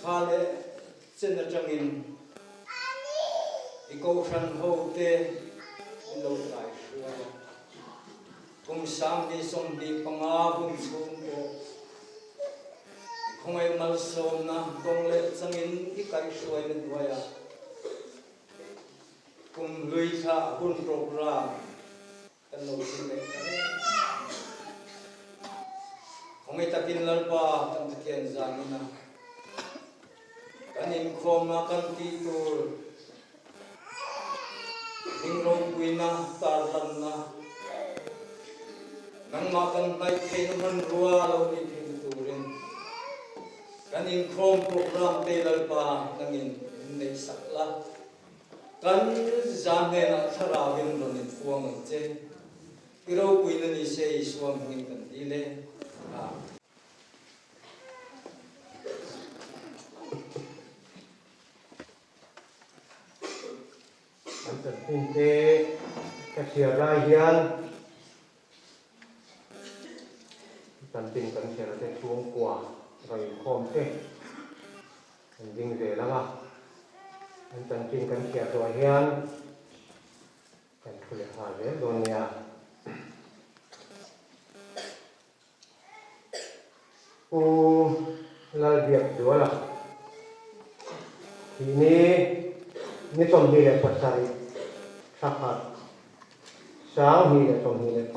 Kha leh chen atangin i kohhran hote min lo tlai hruai a. Kum 2025 hun chhung pawh i khawngaih malsawmna dawng leh changin i kaihhruaina hnuaiah kum hlui thlah hun program kan lo zir leh ta reng a ni. Khawngaih takin Lalpa kan Pathian zanin a kan inkhawmna kan tih tur hming ropuina tarlanna nangmah kan hnaih theihna hmanrua lo ni theihna turin kan inkhawm program te Lalpa nangin min neihsak la. Kan zan hnenah thlarauin rawn infuang ang che. I ropuina ni se Isua hmingin kan dil e. Amen. Kan chanchin te ka chhiar lai hian chanchin kan chhiar te chhungkua rawn inkhawm te Kan ding zel ang a, an chanchin kan chhiar zawh hian kan thu leh nghal zel dawn nia. Pu Lalbiakzuala thih ni ni 27 thla khat 2025.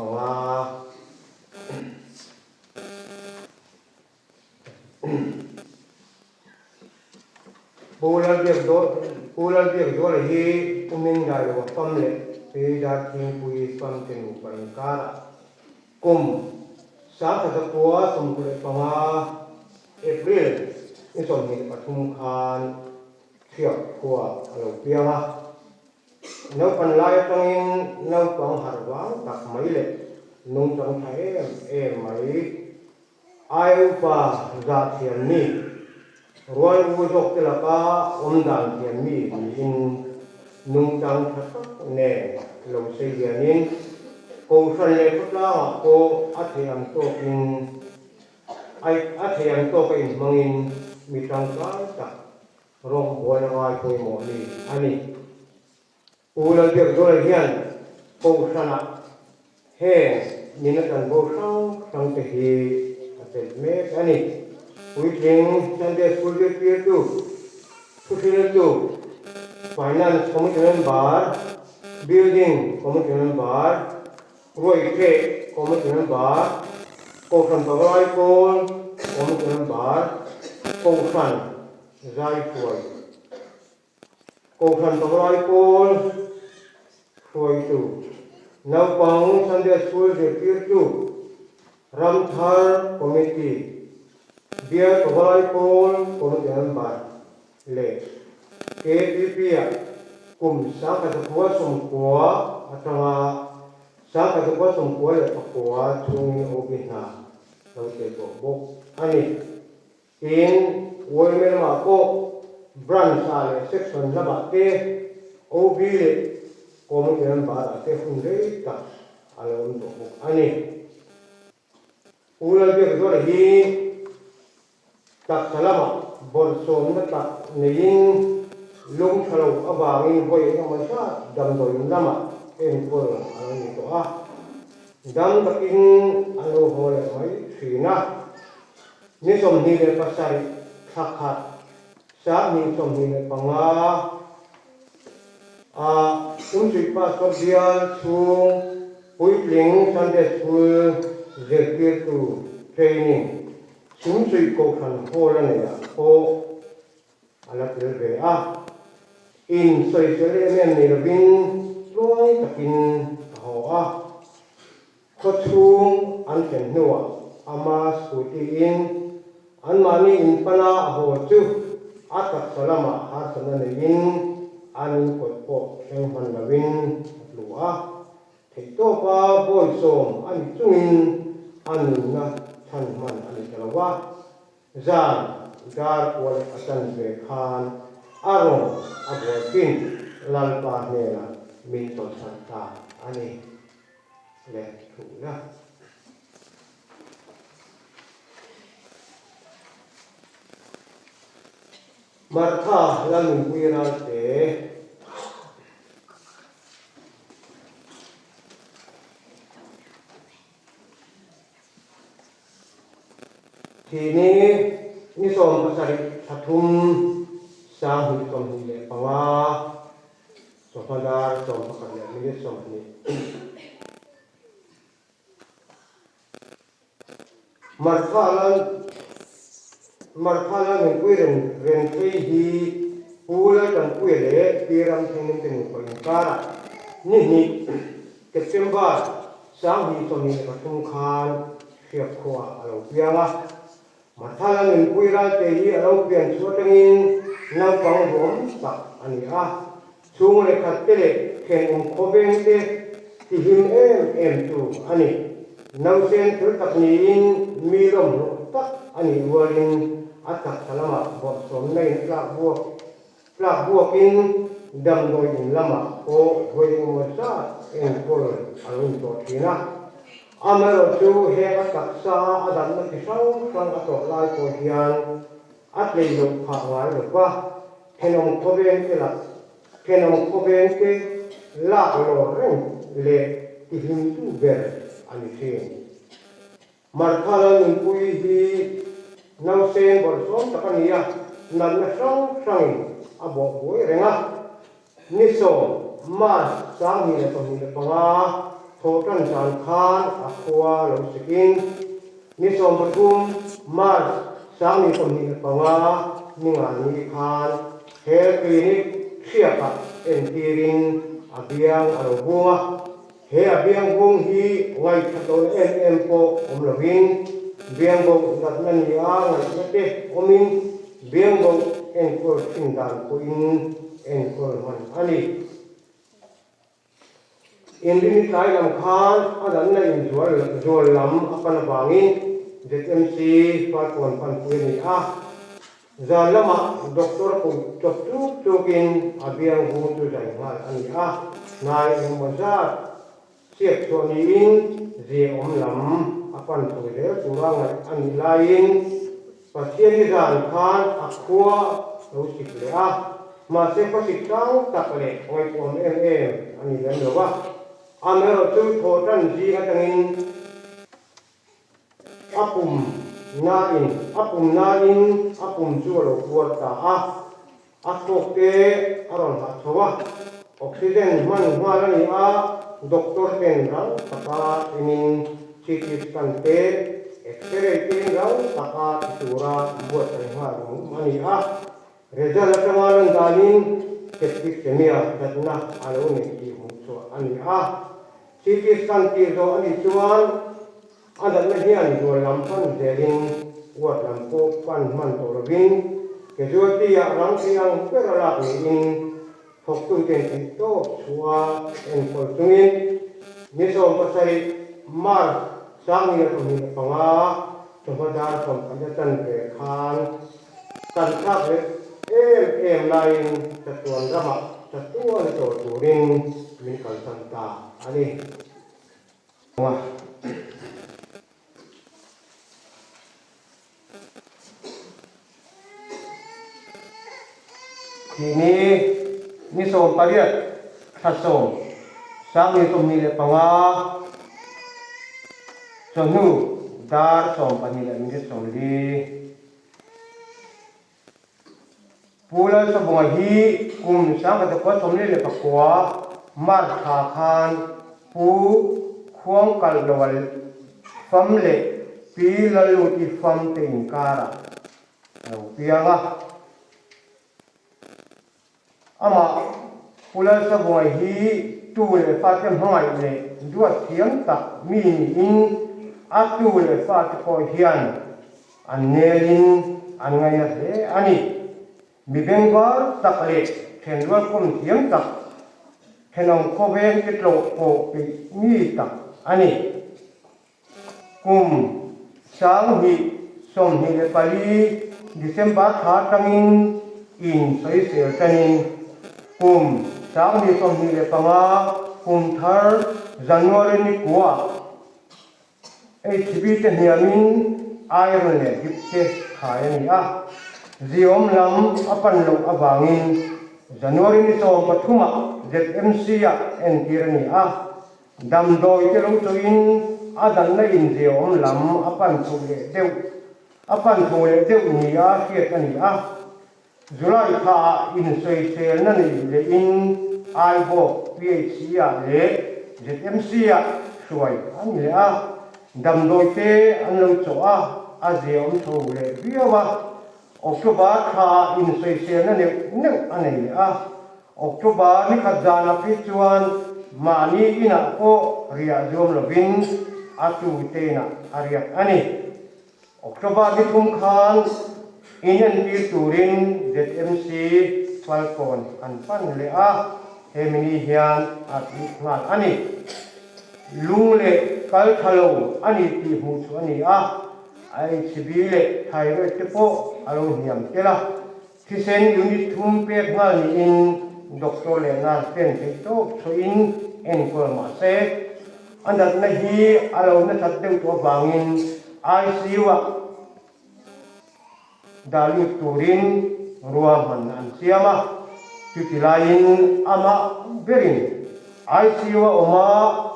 Pu Lalbiakzuala hi Pu Mingdailoa fam leh Peida Thingpui fam te nupa inkarah kum 1995 April ni 23 khan Thiak khua a lo piang a. Naupan lai atangin naupang harh vang tak mai leh nungchang tha em em mai Ai upa zah thiam mi, rual u zawk te laka awm dan thiam mi niin nungchang tha tak nen lo sei lianin Kohhran leh khawtlangah pawh a thei ang tawkin a thei ang tawka inhmangin mi tangkai tak rawngbawlna ngai pawimawh mi a ni. Pu Lalbiakzuala hian Kohhranah heng nina chanvo hrang hrang te hi a chelh mek a ni. Puitling Sunday School zirtirtu, thuhriltu, Finance Committee Member, Building Committee Member, Ruaiṭeh Committee Member, Kohhran Pavalai Pawl Committee Member, Kohhran Zaihruai. Kohhran Pavalai Pawl hruaitu, naupang Sunday School zirtirtu, Ramthar Committee, Bial Pavalai Pawl Committee Member leh KPP-ah kum 1990 atanga 1999 chhungin OB hna lo tel tawh bawk a ni. Tin, Women lamah pawh Branch ah leh Section lamah te OB leh Committee member ah te hun rei tak a lo awm tawh bawk a ni. Pu Lalbiakzuala hi taksa lamah bawrhsawmna tak neiin lung tha lo avangin vawi engemaw zat damdawiin lamah enkawl a lo ni tawh a, dam takin a lo haw leh mai thin a. Ni 27 thla khat 2025 a Sumsuih Pastor bial chhung puitling Sunday School zirtirtu training Sumsuih Kohhran Hall a neihah pawh a la tel ve a. In sawisel em em nei lovin tluang takin a haw a. Khawchhung an thlen hnuah ama scooty-in anmahni inpana a haw chu a taksa lamah harsatna neiin an inkawt pawh thleng hman loin a tlu a. Theihtawpa bawisawm a ni chungin a nunna chhan hman a ni ta lo a. Zan dar kual a chan ve khan a rawn a buaipin Lalpa hnenah min chawlhsan ta a ni. Leh thuhna. Martha Lalnunpuii Ralte. Thini ni 17 thla thum 2025 chawhma dar 11 leh minute 20. Martha Lal Martha Lalnunpuii Ren Renfei hi Pu Laltanpuia leh Pi Ramthengin te nupa inkarah ni hnih September 2023 khan Hriakkhuaah a lo piang a. Martha Lalnunpuii Ralte hi a lo pian chu atangin naupang duhawm tak a ni a. Chhung leh khat te leh thenawm khawveng te tihlim em em tu a ni. Nausen fel tak niin mi lawmhlawh tak a nih rualin a taksa lamah bawrhsawmna in tlak buak tlak buakin damdawi in lamah pawh vawi engemaw zat enkawl a lo intawh thin a. Amaherawhchu heng a taksa a danna chi hrang hrang a tawh lai pawh hian A tlei loh phah ngai lo va, thenawm khawveng te lah thenawm khawveng te lak lawr reng leh tihlimtu ber a ni thin. Martha Lalnunpuii hi nauseng bawlhsawm tak a ni a, natna hrang hrangin a bawh buai reng a. Ni 10, March 2025, thawhtan zan khan a khua lo sikin ni 13, March 2025, ningani khan Health Clinic hriakah entirin a biang a lo bung a. He a biang bung hi ngaihthlat lohna em em pawh awm lovin biang bo natna ni a ngaihna te awmin biang bo enkawl thin dan pawhin enkawl hman a ni. Inrini tlai lam khan a danna inzual zual lam a pan avangin ZMC Farkawn panpui a ni a. Zan lamah doctor kum chawp chuk chukin a biang vung chu zai nghal a ni a, hnai engemaw zat siak chhuah niin ziaawm lam a pan chho zel tura ngaih a nih laiin Pathiani zan khan a khua lo sik leh a, mahse khawsik sang tak leh ngaihtuahawm em em a ni lem lo a, amaherawhchu thawhtan zing atangin A pum nain, a pum nain a pum chu a lo puar ta a, a thawk te a rawn hah chho a, oxygen hman nghal a ni a, doctor ten rang taka enin CT scan te, X-ray te rang taka ti tura buatsaih nghal awm a ni a, result atanga lan danin septicemia natna a lo nei tih hmuh chhuah a ni a. CT scan tih zawh a nih chuan a natna hian zual lam pan zelin ward lam pawh pan hman tawh lovin casualty ah rang thei ang ber a lak niin thawktuten tih tawp chhuah a enkawl chungin ni 17 March 2025 chawhma dar 11 a chanve khan kan thlak leh em em laiin chatuan ramah chatuan chawl turin min kalsan ta a ni. Tih ni ni 18 thla 10 2025 chawhnu dar 12 leh minute 40. Pu Lalsabunga hi kum 1949 March thla khan Pu Khuangkalhloa fam leh Pi Lalluti fam te inkarah a lo piang a. Amah Pu Lalsabunga hi tu leh fate hmangaih leh duat thiam tak mi niin a tu leh fate pawh hian An nelin an ngaina hle a ni. Mi bengvar tak leh thenrual kawm thiam tak, thenawm khawveng te tlawh pawh peih mi tak a ni. Kum 2024 December thla atangin in sawisel tanin kum 2025 kum thar January ni kuah HB te hniamin iron leh dip te khai a ni a. Ziawm lam a pan loh avangin January ni 13 ah ZMC-ah entir a ni a, damdawi te lo chawhin a danna in ziawm lam a pan chhoh leh deuh a pan chho leh deuh nia hriat a ni a. July thlaah insawiselna nei lehin Aibawk PHC-ah leh ZMC-ah hruai a ni leh a, damdawi te an lo chawh a, a ziaawm chho leh viau a. October thlaah insawiselna neuh neuh a nei leh a, October ni khat zanah phei chuan mahni inah pawh riah zuam lovin a tute inah a riak a ni. October ni thum khan inentir turin ZMC Falkawn an pan leh a, he mini hian a tih nghal a ni. Lung leh kal tha lo a ni tih hmuh chu a ni a, HB leh thyroid te pawh a lo hniam tel a, thisen unit thum pek nghal niin doctor leh nurse ten theihtawp chhuahin enkawl mah se, A natna hi a lo nasat deuh tawh avangin ICU-ah dah lut turin ruahman an siam a, chuti laiin amah berin ICU-a awm a,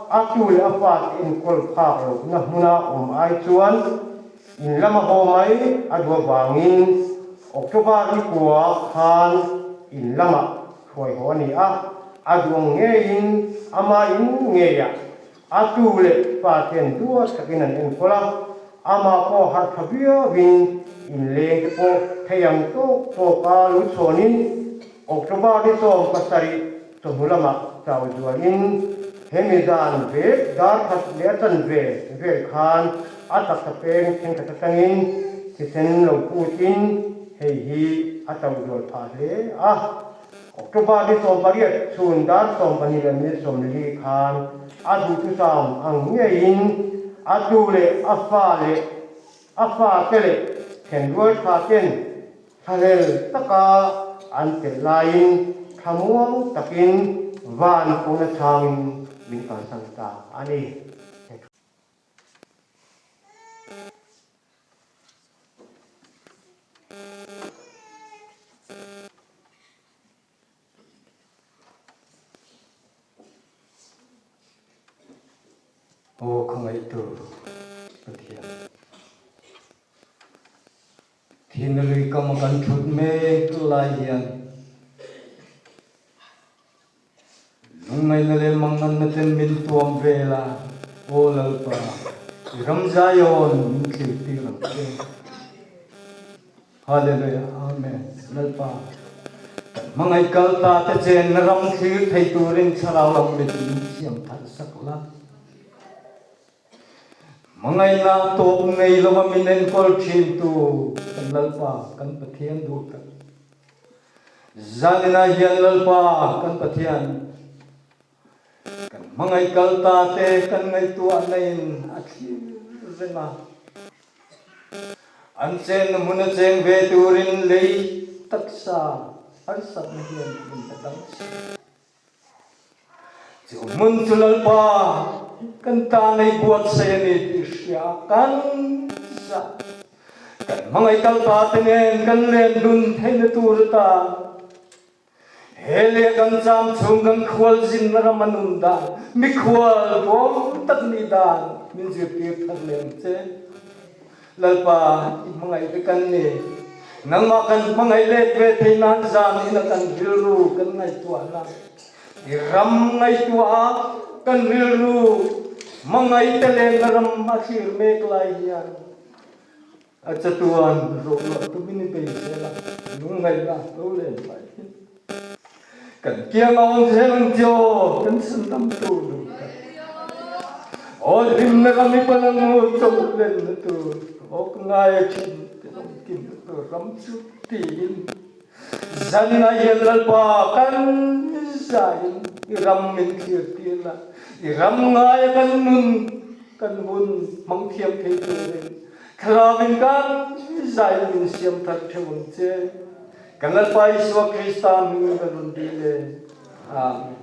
a tu leh a fate enkawl phak lohna hmuna awm ai chuan in lama haw mai a duh avangin October ni kua khan in lamah Hruai haw a ni a, a duang ngeiin ama in ngeiah a tu leh pa ten duat takin an enkawl a, amah pawh harh tha viauin inleng te pawh thei ang tawk tawka lo chhawnin October ni 17 chawhnu lamah chau zualin hemi zan vek dar khat leh a chanve vel khan a taksa peng thenkhat atangin thisen lo putin Hei hi a chauh zual phah hle a. October ni 18 chhun dar 12 leh minute 40 khan a duhthusam ang ngeiin a tu leh a fa leh a fate leh thenrual tha ten thlahlel taka an telh laiin thlamuang takin van kawna chhangin min kalsan ta a ni. Aw khawngaihtu Pathian. Thina lui kam a kan thut mek lai hian Lungngaihna leh manganna ten min tuam vel a, Aw Lalpa, i ram Zion min thlir tir ang che. Hallelujah, Amen. Lalpa, kan hmangaih kal ta te chenna ram thlir thei turin thlarau lam mit min siam thar sak la. Hmangaihna tawp nei lova min enkawl thintu kan Lalpa, kan Pathian duh tak. Zaninah hian Lalpa kan Pathian, kan hmangaih kal ta te kan ngaihtuahna in a thlir reng a. An chenna hmun a cheng ve turin lei taksa harsatna hian min la dang si. Chu hmun chu Lalpa kan tan ei buatsaih a ni tih hria kan zah. Kan hmangaih kalpa te nen kan len dun theihna tur atan he leh kan cham chhung kan khual zinna ram a nun dan, mikhual duam tak nih dan min zirtir thar lem che. Lalpa i hmangaih ve kan ni. Nangmah kan hmangaih let ve thei nan zan in a kan rilru kan ngaihtuahna i ram ngaihtuah a kan rilru hmangaih te lenna ram a thlir mek lai hian a chatuan rawhluah tumin i bei zel a, lungngaihna lo len lai hi Kan kiang a awm zel ang che aw, kan chhandam tur duh tak. Aw hlimna ram i pan ang u, chawlh lenna tur, aw ka ngai a thin te ram kimna tur ram chu tiin zanina hian Lalpa kan zaiin i ram min thlir tir la, i ram ngaia kan nun kan hun hmang thiam thei turin thlarauin kan zaiin min siam thar theuh ang che. Kan Lalpa Isua Krista hmingin ka rawn dil e. Amen.